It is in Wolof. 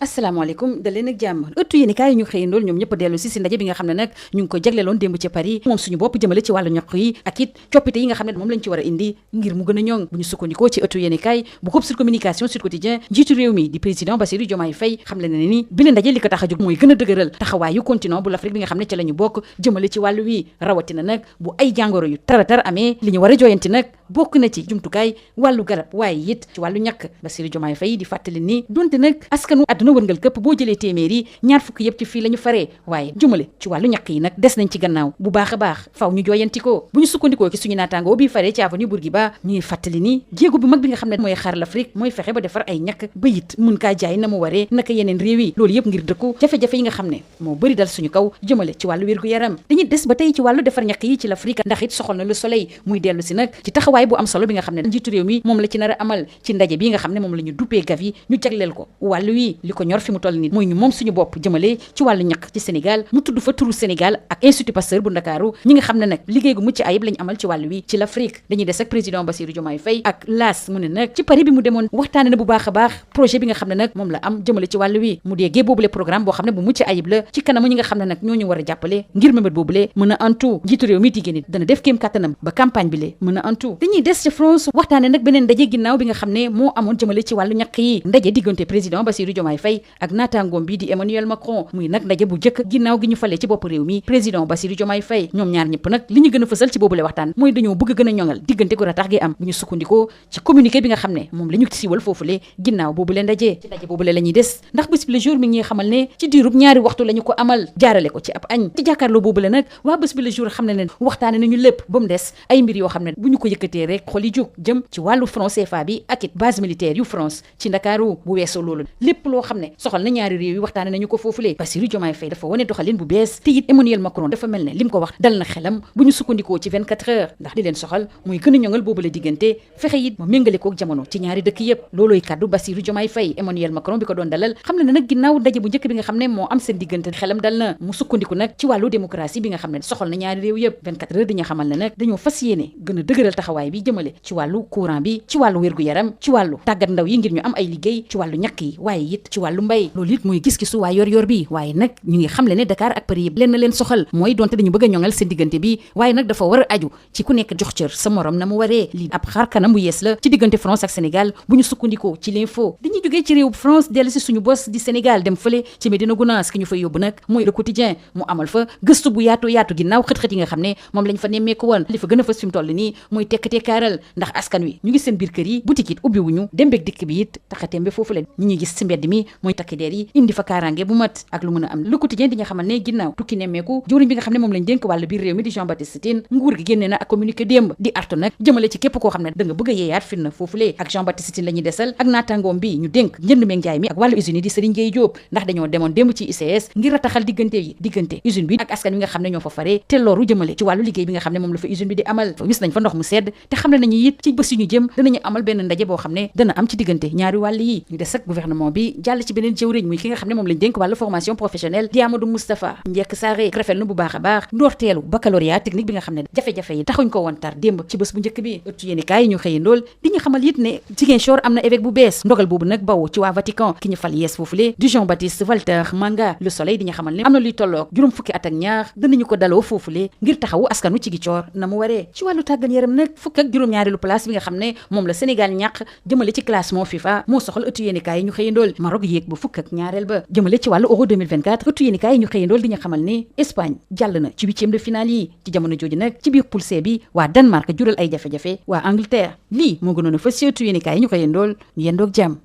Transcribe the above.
asalaamaaleykum da leen ak jàmm ëttu yéenekaay yi ñu xëyandool ñoom ñëpp dellu si ndaje bi nga xam ne nag ñu ngi ko jagleeloon démb ci Paris moom suñu bopp jëmale ci wàllu ñaq yi ak it coppite yi nga xam ne moom lañ ci war a indi ngir mu gën a ñoŋ bu ñu sukkandikoo ci ëttu yéenekaay bu groupe Sud Communication Sud Quotidien njiitu réew mi di président Bassirou Diomaye Faye xam le ne ni bi leen ndaje li ko tax a jóg mooy gën a dëgëral taxawaayu continent bu l'Afrique bi nga xam ne ci la ñu bokk jëmale ci wàllu wi rawatina nag bu ay jàngoro yu taratar amee li ñu war a jooyanti nag bokk na ci jumtukaay wàllu garab waaye it ci wàllu ñàkk Bassirou Diomaye Faye di fàttali ni donte nag askanu àdduna wërngal këpp boo jëlee téeméer yi ñaar fukk yëpp ci fii la ñu faree waaye jumale ci wàllu ñàkk yi nag des nañ ci gannaaw bu baax a baax faw ñu jooyanti ko bu ñu sukkandikoo ci suñu naataangoo bi faree ci avenue Bourguiba ñu ngi fàttali ni jéego bu mag bi nga xam ne mooy xaar l'Afrique mooy fexe ba defar ay ñàkk ba it mun kaa jaay na mu waree naka yeneen réew yi loolu yëpp ngir dëkku jafe-jafe yi nga xam ne moo bëri dal suñu kaw jëmale ci wàllu wér-gu-yaram dañuy des ba tey ci wàllu defar ñàkk yi ci l'Afrique ndax it soxal na Le Soleil muy dellu si nag ci taxawaay bu am solo bi nga xam ne njiitu réew mi moom la ci nar a amal ci ndaje bi nga xam ne moom la ñu duppee Gavi ñu jagleel ko wàllu wi li ko ñor fi mu toll nii mooy ñu moom suñu bopp jëmale ci wàllu ñàkk ci Sénégal mu tudd fa turu Sénégal ak Institut Pasteur bu Ndakaaru ñi nga xam ne nag liggéey gu mucc ayib lañu amal ci wàllu wi ci l'Afrique dañuy des ak président Bassirou Diomaye Faye ak laas mu ne nag ci Paris bi mu demoon waxtaane na bu baax a baax projet bi nga xam ne nag moom la am jëmale ci wàllu wi mu déggee boobule programme boo xam ne bu mucc ayib la ci kanamu ñi nga xam ne nag ñoo ñu war a jàppale ngir mébét boobule mën a antu jiitu réew mi diggée nit dana def kéem kàttanam ba campagne bi le mën a antu dañuy des ci France waxtaane nag beneen ndaje ginnaaw bi nga xam ne moo amoon jëmale ci wàllu ñàkk yi ndaje diggante président Bassirou Diomaye Faye ak naataangoom bi di Emmanuel Macron muy nag ndaje bu jëkk ginnaaw gi ñu falee ci bopp réew mi président Bassirou Diomaye Faye ñoom ñaar ñëpp nag li ñu gën a fësal ci boobule waxtaan mooy dañoo bëgg gën a ñoŋal diggante gu ratax gi am bu ñu sukkandikoo ci communiqué bi nga xam ne moom la ñu siiwal foofule ginnaaw boobule ndaje ci ndaje boobule la ñuy des ndax bés bi le jour mi ngi xamal ne ci diirub ñaari waxtu la ñu ko amal jaarale ko ci ab añ ci jàkkaarloo boobule nag waa bés bi le jour xam ne ne waxtaane nañu lépp ba mu des ay mbir yoo xam ne bu ñu ko yëkkatee rek xol yi jóg jëm ci wàllu franc CFA bi ak it base militaire yu France ci Ndakaaru bu weesoo loolu lépp loo xam ne soxal na ñaari réew yi waxtaane nañu ko foofule Bassirou Diomaye Faye dafa wane doxalin bu bees te it Emmanuel Macron dafa mel ne lim ko wax dal na xelam bu ñu sukkandikoo ci 24 heures ndax di leen soxal muy gën a ñoŋal boobu la diggante fexe it mu méngale kook jamono ci ñaari dëkk yëpp loolooy kàddu Bassirou Diomaye Faye Emmanuel Macron bi ko doon dalal xam ne nag ginnaaw ndaje bu njëkk bi nga xam ne moo am seen diggante xelam dal na mu sukkandiku nag ci wàllu démocratie bi nga xam ne soxal na ñaari réew yëpp 24 heures dañu xamal ne nag dañoo fas yéene gën a dëgëral taxawaay bi jëmale ci wàllu courant bi ci wàllu wér-gu-yaram ci wàllu tàggat ndaw yi ngir ñu am ay liggéey ci wàllu ñàkk yi waaye it ci wàllu mbay loolu it mooy gis-gisu waa yor bi waaye nag ñu ngi xamle ne Dakar ak Paris yëpp leen na leen soxal mooy donte dañu bëgg a ñoŋal seen diggante bi waaye nag dafa war a aju ci ku nekk jox cër sa morom na mu waree lii ab xaar kanam bu yees la ci diggante France ak Sénégal bu ñu sukkandikoo ci l'info dañuy jógee ci réew France dellu si suñu bos di Sénégal dem fële ci Médina Gounass ki ñu fay yóbbu nag mooy Le Quotidien mu amal fa gëstu bu yaatu ginnaaw xët-xët yi nga xam ne moom lañ fa nemmeeku woon li fa gën a fës fi mu toll nii mooy tekk-tekkaaral ndax askan wi ñu ngi seen biir kër yi boutique it ubbi wuñu dem beeg dikk bi it taxatémbe foofu la ñi ñuy gis ci mbedd mi mooy takki deer yi indi fa kaaraange bu mat ak lu mën a am Le Quotidien di nga xamal ne ginnaaw tukki nemmeeku jëwriñ bi nga xam ne moom lañ dénk wàllu biir réew mi di Jean-Baptiste Tine nguur gi génne na ak communiqué démb di artu nag jëmale ci képp koo xam ne da nga bëgg a yeeyaat fitna foofulee ak Jean-Baptiste Tine la ñuy desal ak naataangoom bi ñu dénk njënd meeg njaay mi ak wàllu usine yi di Serigne Gueye Diop ndax dañoo demoon démb ci ICS ngir rataxal diggante usine bi ak askan wi nga xam ne ñoo fa faree te loolu jëmale ci wàllu liggéey bi nga xam ne moom la fa usine bi di amal wis nañ fa ndox mu sedd te xam ne nañu it ci bés yu ñu jëm danañu amal benn ndaje boo xam ne dana am ci diggante ñaari wàll yi ñu des ak gouvernement bi jàll ci beneen jëwriñ muy ki nga xam ne moom lañ dénk wàllu formation professionnelle di Amadou Moustapha Njekk Saare rafetlu na bu baax a baax ndoorteelu baccalauréat technique bi nga xam ne jafe-jafe yi taxuñ ko woon tar démb ci bés bu njëkk bi ëttu yéenekaay yi ñu xëyandool di ñu xamal it ne Ziguinchor am na évêque bu bees ndogal boobu nag bawoo ci waa Vatican ki ñu fal yees foofule di Jean-Baptiste Walter Manga Le Soleil di ñu xamal ne am na luy tolloog juróom fukki at ak ñaar danañu ko daloo foofule ngir taxawu askanu Ziguinchor na mu waree ci wàllu tàggat yaram nag fukk ak juróom-ñaareelu place bi nga xam ne moom la Sénégal ñàkk jëmale ci classement FIFA moo soxal ëttu yéenekaay yi ñu xëyandool Maroc yéeg ba fukk ak ñaareel ba jëmale ci wàllu Euro 2024 ëttu yéenekaay yi ñu xëyandool di ñu xamal ne Espagne jàll na ci huitième de finale yi ci jamono jooju nag ci biir poule C bi waa Danemark jural ay jafe-jafe waa Angleterre lii moo gënoon a fas ëttu yéenekaay yi ñu xëyandool ñu yendoog jàmm